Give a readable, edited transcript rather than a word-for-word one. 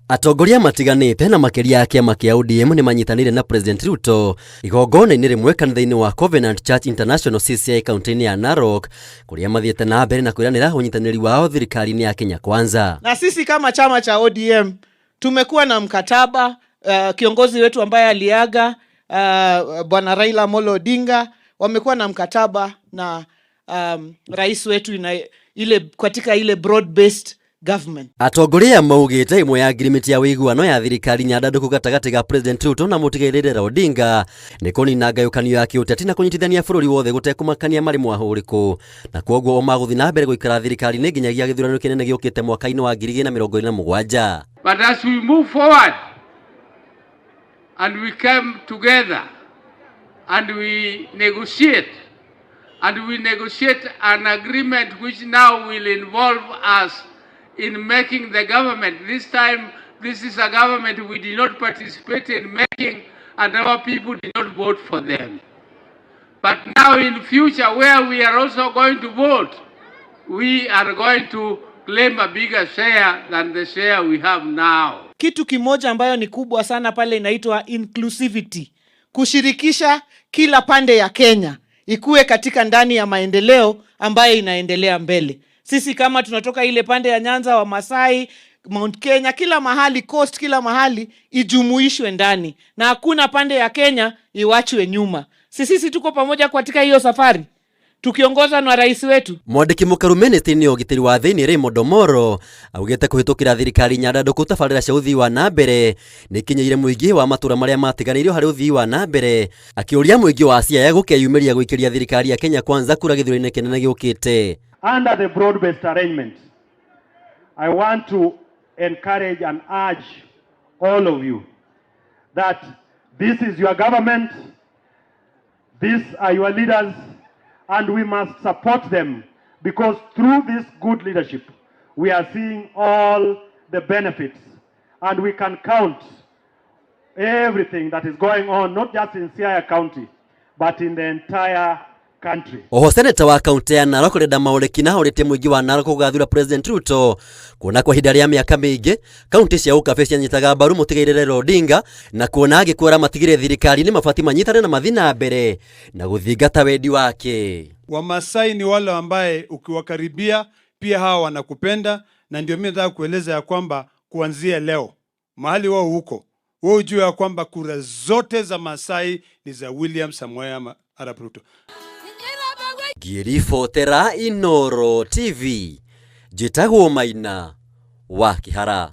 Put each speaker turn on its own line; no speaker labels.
Atongoria matiganĩte na makĩria a kĩama kĩa ODM nĩ manyitanĩire na President Ruto igongona-inĩ rĩmwe kanitha-inĩ wa Covenant Church International CCI kaunti-inĩ ya Narok kũrĩa mathiĩte na mbere na kwĩranĩra ũnyitanĩri wao thirikari-inĩ ya Kenya Kwanza.
Na sisi kama chama cha ODM tumekuwa na mkataba kiongozi wetu ambaye aliaga Bwana Raila Amolo Odinga wamekuwa na mkataba na rais wetu ile katika ile broad based government.
Atongoria maugĩte ĩmwe ya ngirimiti ya ũiguano ya thirikari nyandandũku gatagatĩ ga President Ruto na mũtigairĩ Raila Odinga nĩ kũnina ngayũkanio ya kĩũteti na kũnyitithania bũrũri wothe gũtekũmakania marĩ mwahũ ũrĩkũ, na kwoguo o magũthiĩ na mbere gũikara thirikari-inĩ nginyagia gĩthurano kĩnene gĩũkĩte mwaka-inĩ wa 2027.
But as we move forward and we come together and we negotiate and we negotiate an agreement which now will involve us in making the government. This time, this is a government we did not participate in making and our people did not vote for them. But now in future, where we are also going to vote, we are going to claim a bigger share than the share we have now.
Kitu kimoja ambayo ni kubwa sana pale inaitwa inclusivity, kushirikisha kila pande ya Kenya ikuwe katika ndani ya maendeleo ambayo inaendelea mbele. Sisi kama tunatoka ile pande ya Nyanza, wa Masai, Mount Kenya, kila mahali, Coast, kila mahali ijumuishwe ndani, na hakuna pande ya Kenya iwachwe nyuma. Sisi tuko pamoja katika hiyo safari tukiongozwa na rais wetu.
Mwandĩki mũkaru ministry-inĩ ya ũgitĩri wa thĩinĩ Raymond Omolo augĩte kũhĩtũkĩra thirikari nyandandũku tabarĩra cia ũthii wa na mbere nĩ ikinyĩire mũingĩ wa matũra marĩa matiganĩirio harĩ ũthii wa na mbere, akĩũria mũingĩ wa Siaya gũkeyumĩria gũikĩria thirikari ya Kenya Kwanza kura gĩthurano-inĩ kĩnene gĩũkĩte.
Under the broad-based arrangement, I want to encourage and urge all of you that this is your government, these are your leaders, and we must support them because through this good leadership, we are seeing all the benefits and we can count everything that is going on, not just in Siaya County, but in the entire country.
Oho seneta wa kaunti ya Narok Ledama Olekina orĩtie mũingĩ wa Narok gũgathura President Ruto kuona kwa ihinda rĩa mĩaka mĩingĩ kaunti cia ũkabe cianyitaga mbaru mũtigairĩ Raila Odinga na kuona angĩkwara matigire thirikari-inĩ mabatiĩ manyitane na mathiĩ na mbere na gũthingata wendi wake.
Wamasai ni wale ambaye ukiwakaribia pia hawa wanakupenda, na ndio mimi nataka kueleza ya kwamba kuanzia leo mahali wao huko, wewe ujue ya kwamba kura zote za Masai ni za William Samoei Arap Ruto.
Ngĩribotera Inooro TV, njĩtagwo Maina wa Kĩhara.